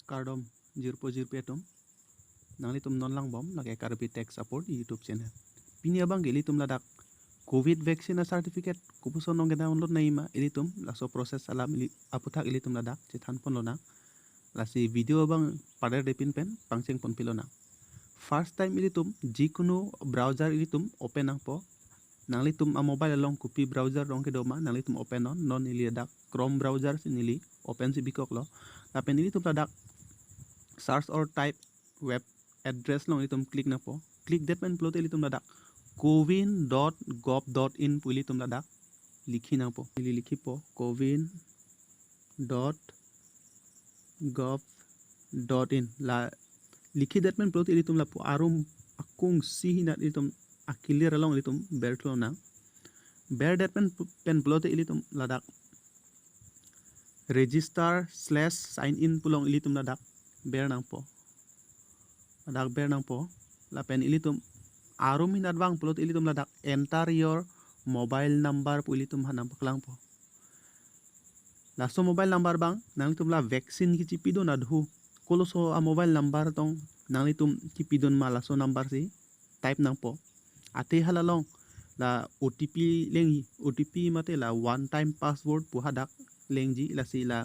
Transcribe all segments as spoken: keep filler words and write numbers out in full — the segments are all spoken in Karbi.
Kardom jirpo jirpi atum. Nanglitum non langbom lake Karbi Tech Support YouTube channel. Pini abang ke ilitum ladak Covid vaccine a certificate kopuson nong ke-download nangji ma, ilitum laso process alam ili aputhak ilitum ladak chethanpon lonang. Lasi video abang paderdepin pen pangchengponpi lonang. First time ilitum jikunu browser ilitum open nangpo. Nanglitum a mobile along kopi browser rong kedo ma, nanglitum open non. Non neli ladak Chrome browser si neli open si bikoklo. Lapen ilitum ladak search or type web address along ilitum click nangpo. Click det pen pulote ilitum ladak cowin dot gov dot in pu ilitum ladak likhi nangpo. Neli likhipo cowin dot gov dot in. La likhi det pen pulote ilitum lapu arum akung si hinat ilitum akilir along ilitum berthu lonang. Ber det pen pu-, pen pulote ilitum ladak register slash sign in pu along ilitum ladak ber nangpo. Ladak ber nangpo. Lapen ilitum arum hinat vang pulote ilitum ladak enter your mobile number pu ilitum ha nangpaklangpo. Laso mobile number abang nanglitum la vaccine kechipidun adhu, koloso a mobile number tong nanglitum kipidun ma, laso number si type nangpo. Athe hala along la O T P lengji, O T P mate la one time password pu hadak lengji. Lasi la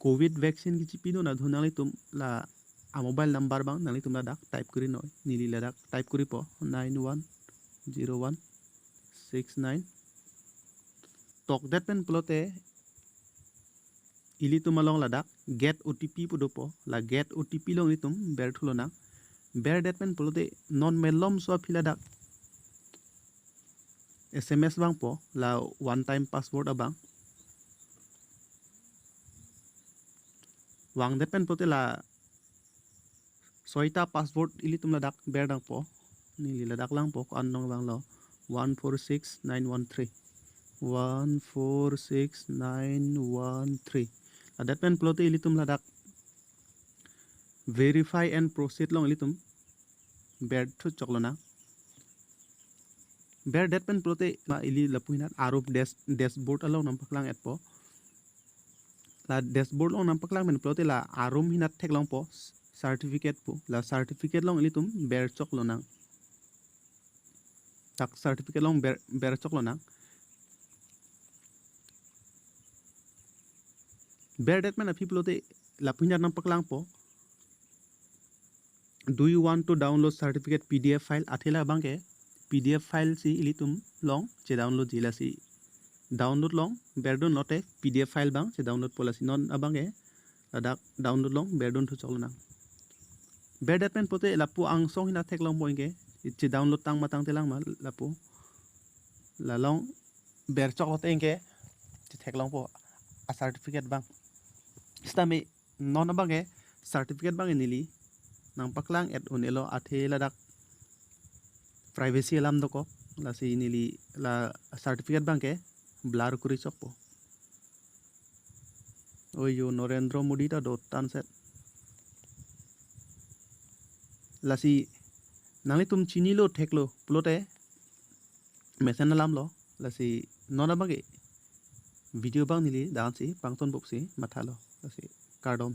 Covid vaccine kechipidun adhu nanglitum la a mobile number abang nanglitum ladak type kuri noi. Neli ladak type kuripo nine one zero one six nine. Tokdet pen pulote ilitum along ladak get O T P pu dopo. La get O T P along ilitum berthu lonang. Ber det pen pulote non malomso aphi ladak S M S vangpo, la one time password abang. Vang det pen pulote la soita password ilitum ladak ber nangpo. Neli ladak langpo, ko-an nong vanglo. One four six nine one three. One four six nine one three. Ladak pen pulote ilitum ladak verify and proceed along ilitum berthu chok lonang. Ber det pen pulote ma ili lapu hinat arum dash, dashboard along nangpaklang etpo. La dashboard along nangpaklang pen pulote la arum hinat theklongpo certificate pu. La certificate along ilitum ber chok lonang. Dak certificate along ber, ber chok lonang. Ber det pen aphi pulote lapu hinat nangpaklangpo, "Do you want to download certificate P D F file?" Athe labang ke P D F file si ilitum along che download ji. Lasi download along berdun lote P D F file abang che download po. Lasi non abang ke ladak download along berdun thu chok lonang. Ber det pen pulote lapu angsong hinat theklongpo, anke che download tang ma tangte lang ma lapu. La along ber chok lote anke che theklongpo a certificate abang. Sitame non abang ke certificate abang ke neli nangpaklang et un-elo, athe ladak privacy alam dokok. Lasi neli la certificate abang ke blur kuri chokpo. Oi yo, Narendra Modi ta do tan set. Lasi nanglitum chinilo theklo pulote mesen alamlo. Lasi non abang ke video abang neli dan si pangton bok si mathalo. Lasi kardom.